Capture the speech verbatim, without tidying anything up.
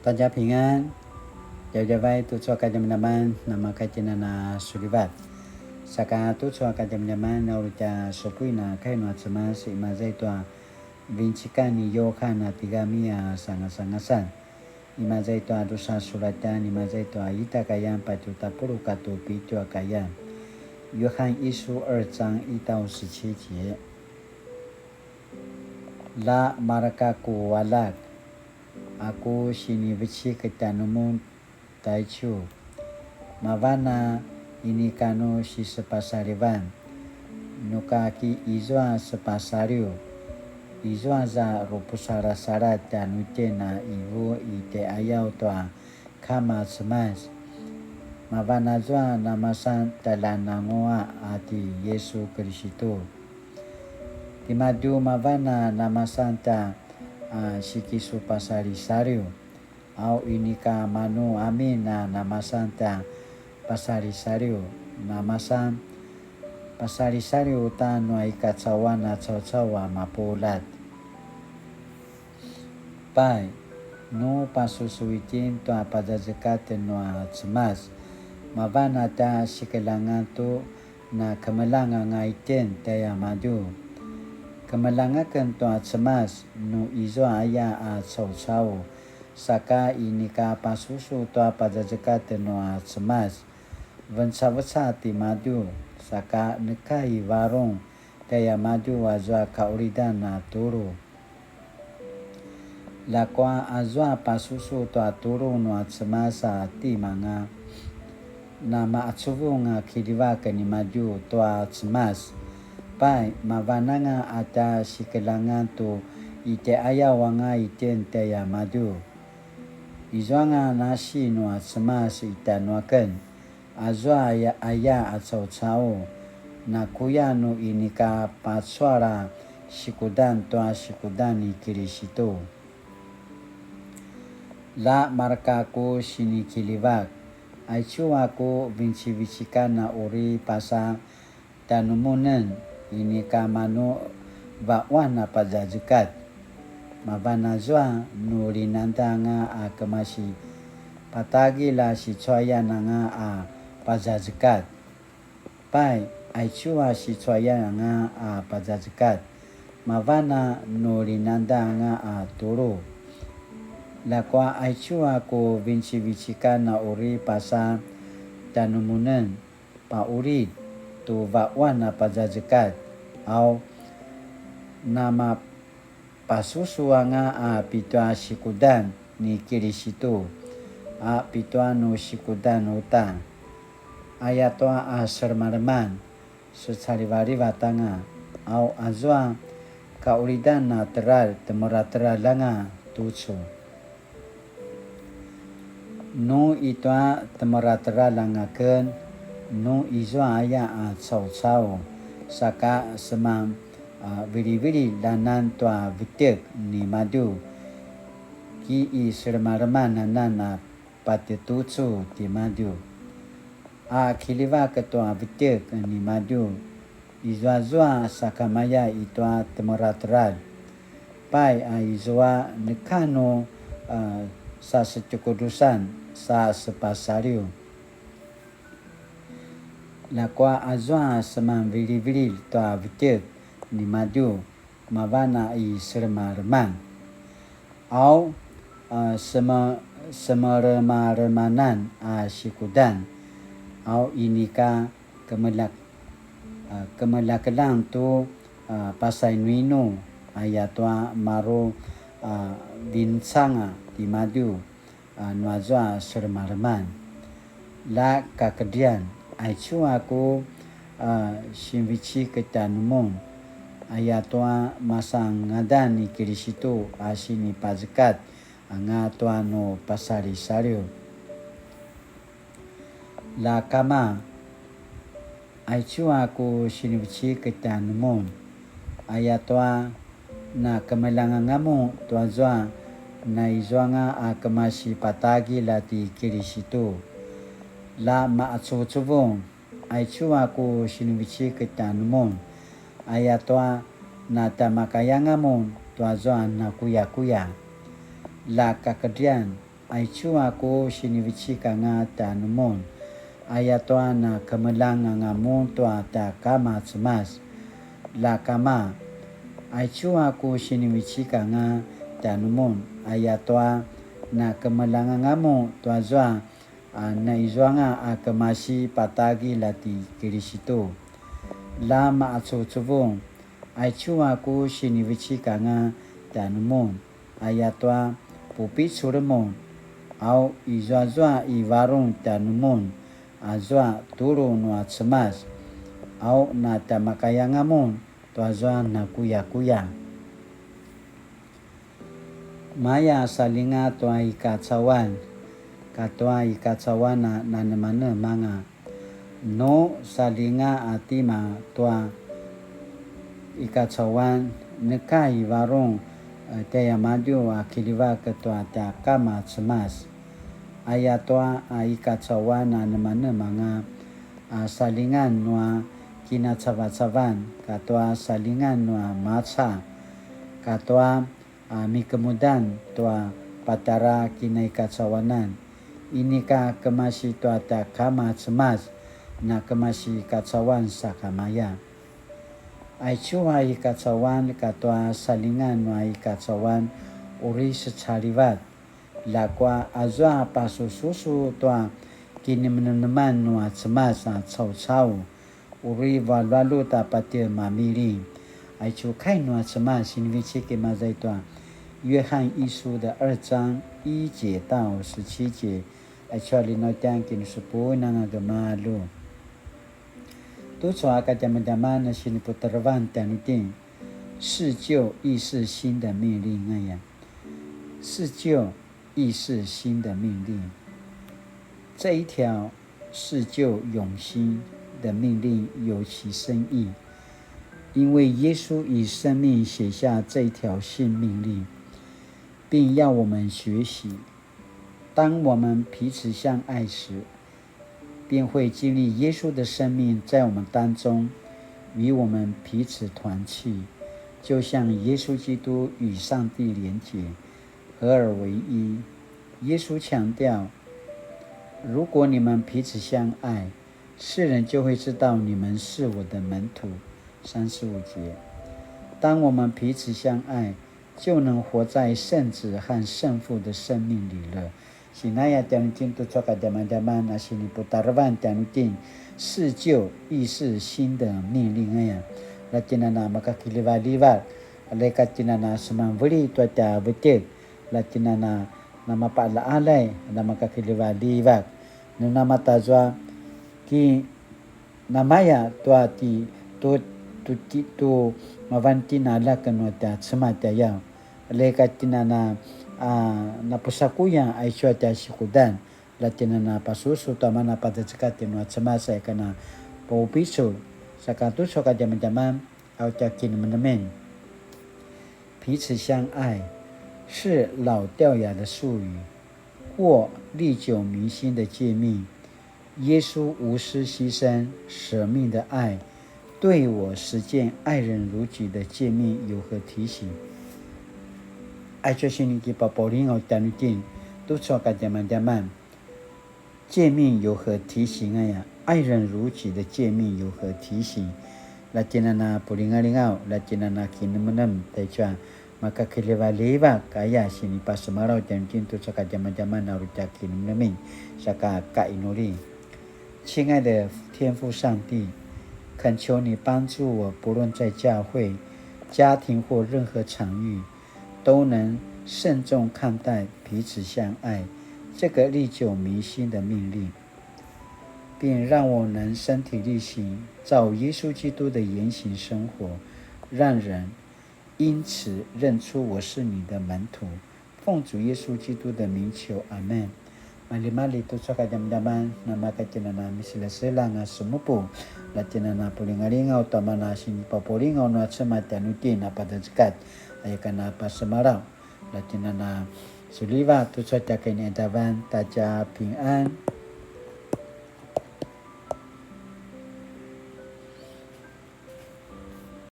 大家平安, djavadjavay tucu a kadjamadjaman, namakatjinana sulivat. Saka tucu a kadjamadjaman, na uri tja supuin a kai nua Cemas, imaza i tua vincikan ni Yohan a tigami a sangasangasan. Imaza i tua drusa sulatjan, imaza i tua ita kayan patju tapuluq katua pitju a kayan. 约翰一书二章一到十七节. La mareka ku aljak, a ku sinivecik tjanumun taicu. Mavan a inika nu sisepasalivan, nu ka ki izua sepasaliw, izua za rupusalasaladj tjanuitjen a ivu i tjaiqayaw tua Kama Cemas. Mavan azua namasan tjaljananguaq a ti Yisu Kiristu. Timadju mavan a namasan tja, a, sikisupasalisaliw, au inika manu amin a namasan tja pasalisaliw, namasan pasalisaliw uta nua i kacauan a caucau a mapuljat. Pai, nu pasusu itjen tua pazazekatj nua Cemas, mavan a tja sikeljangan tu na kemeljang anga itjen tjaimadju. Kemeljang aken tua Cemas nu izua aya a caucau, saka inika pasusu tua pazazekatj nua Cemas. Vencaveca timadju, saka neka i varung tjaimadju azua kaqulidan a tulu. Ljakua azua pasusu tua tulu nua Cemas a timanga, na maqacuvung a kiljivak nimadju tua Cemas. Pai, mavan anga a tja sikeljangan tu i tjaiqayaw anga itjen tjaimadju. Izuanga nasi nua Cemas i tjanuaken, azua aya, aya a caucau, nakuya nu inika pacual a sikudan tua sikudan ni Kiristu. La mareka ku sinikiljivak, aicu a ku vincivicikan a uri pasa tjanumunen, inika manu vaquan a pazazekatj. Mavan azua nu linangda anga a kemasi patagilj a sicuayan anga a pazazekatj. Pai, aicu a sicuayan anga a pazazekatj, mavan a nu linangda anga a tulu. Ljakua aicu a ku vincivicikan a uri pasa tjanumunen, paqulid tu vaquan a pazazekatj, au namapasusu anga a pitua sikudan ni Kiristu, a pitua nu sikudan uta. Ayatua a selemaleman, secalivalivat anga, au azua kaqulidan a teljar temeljateljar anga tucu. Nu itua temeljateljar anga ken, nu izua aya a caucau, saka seman, a, vilivililj anan tua vetjek nimadju, ki i selemaleman anan a patjetucu timadju. A kiljivak tua vetjek nimadju, izuazua sakamaya itua temeljateljar. Pai a izua neka nu, a, sasetjukudusan sa sepasaliw. Ljakua azua semanvilivililj tua vetjek nimadju, mavan a i selemaleman. Au, a, sema-, semalemalemanan a sikudan. Au inika kemeljak-, a, kemeljakeljang tu, a, pasainuinu, ayatua maru, a, vincanga timadju, a, nuazua selemaleman. La kakedrian, aicu a ku, a, sinvecik tjanumun, ayatua masangadan ni Kiristu a sinipazekatj anga tua nu pasalisaliw. La kama, aicu a ku sinivecik tjanumun, ayatua na kemeljang anga mun tuazua na izuanga a kemasi patagilj a ti Kiristu. La maqacuvucuvung, aicu a ku sinivecik tjanumun, ayatua na tjamakaya anga mun tuazua nakuyakuya. La kakedrian, Aicu a ku sinivecik anga tjanumun, ayatua na kemeljang anga mun tua tja Kama Cemas. La Kama, aicu a ku sinivecik anga tjanumun, ayatua na kemeljang anga mun tuazua a naizuanga a kemasi patagilj a ti Kilisitu. La Maacuvucuvung, aicu a ku sinivecik anga tjanumun, ayatua pupicul mun, au izuazua i varung tjanumun, azua tulu nua Cemas, au na tjamakaya anga mun tuazua nakuyakuya. Maya saljinga tua i kacauan, katua i kacauan a nanemanemanga. Nu saljinga a tima tua i kacauan, neka i varung, eh, tjaimadju a kiljivak tua tja Kama Cemas. Ayatua a i kacauan a nemanemanga a saljingan nua kinacavacavan, katua saljingan nua maca, katua a mikemudan tua patjara kinaikacauanan. Inika kemasi tua tja Kama Cemas, na kemasi kacauan sakamaya. Aicu a i kacauan katua saljingan nua i kacauan uri secalivat. Ljakua azua pasususu tua kinemeneman nua Cemas a caucau, uri valualu ta patje mamiling. Aicu kai nua Cemas sinivecik i maza i tua 约翰一书的二章一节到十七节. Aicu a linautjan kinusupun anga gemalju. Tucu a kadjamadjaman a siniputarevan tjanuitjen, 是旧亦是新的命令 aya. 是旧亦是新的命令。这一条是旧永新的命令有其深意，因为耶稣以生命写下这一条新命令，并要我们学习。当我们彼此相爱时，便会经历耶稣的生命在我们当中，与我们彼此团契，就像耶稣基督与上帝连结，合而为一。耶稣强调，如果你们彼此相爱，世人就会知道你们是我的门徒。三十五节，当我们彼此相爱，就能活在圣子和圣父的生命里了。Sinaya tjanuitjen tucu a kadjamadjaman a siniputarevan tjanuitjen, 是旧亦是新的命令 aya. La tjen a na makakiljivaljivak, la ka tjen a na semanveli tua tja vetjek, la tjen a na namapaqaljaqaljay, namakakiljivaljivak. Nu namatazua ki namaya tua ti tu tu ti tu mavan tjen a aljak nua tja Cemas tjayaw. La ka tjen a na, a, napusakuya aicu a tja sikudan. La tjen a na pasusu tua mana pazazekatj nua Cemas a ika na paupicul. Saka tucu a kadjamadjaman, au tja kinemenemen. 彼此相爱是老掉牙的术语，或历久弥新的诫命。耶稣无私牺牲、舍命的爱，对我实践爱人如己的诫命有何提醒？Aicu a sini kipapaulingaw tjanuitjen, tucu a kadjamadjaman. 诫命有何提醒 aya, 爱人如己的诫命有何提醒? La tjen a na pulingalingaw, la tjen a na kinemenem, taicu a makakiljivaljivak aya sinipasemalaw tjanuitjen tucu a kadjamadjaman a uri tja kinemenemen, saka kainuli. 亲爱的天父上帝，恳求你帮助我，不论在教会、家庭或任何场域，都能慎重看待彼此相爱这个历久弥新的命令，并让我能身体力行，照耶稣基督的言行生活，让人因此认出我是你的门徒。奉主耶稣基督的名求，阿们。Maljimalji tucu a kadjamadjaman, namaka tjen a na misilasilanga semupu, la tjen a na pulingalingaw tua mana sinipapulingaw nua Cemas tjanuitjen a pazazekatj, aya ka na pasemalaw, la tjen a na suliva tucu a tja kiniqadavan, ta tja pingan.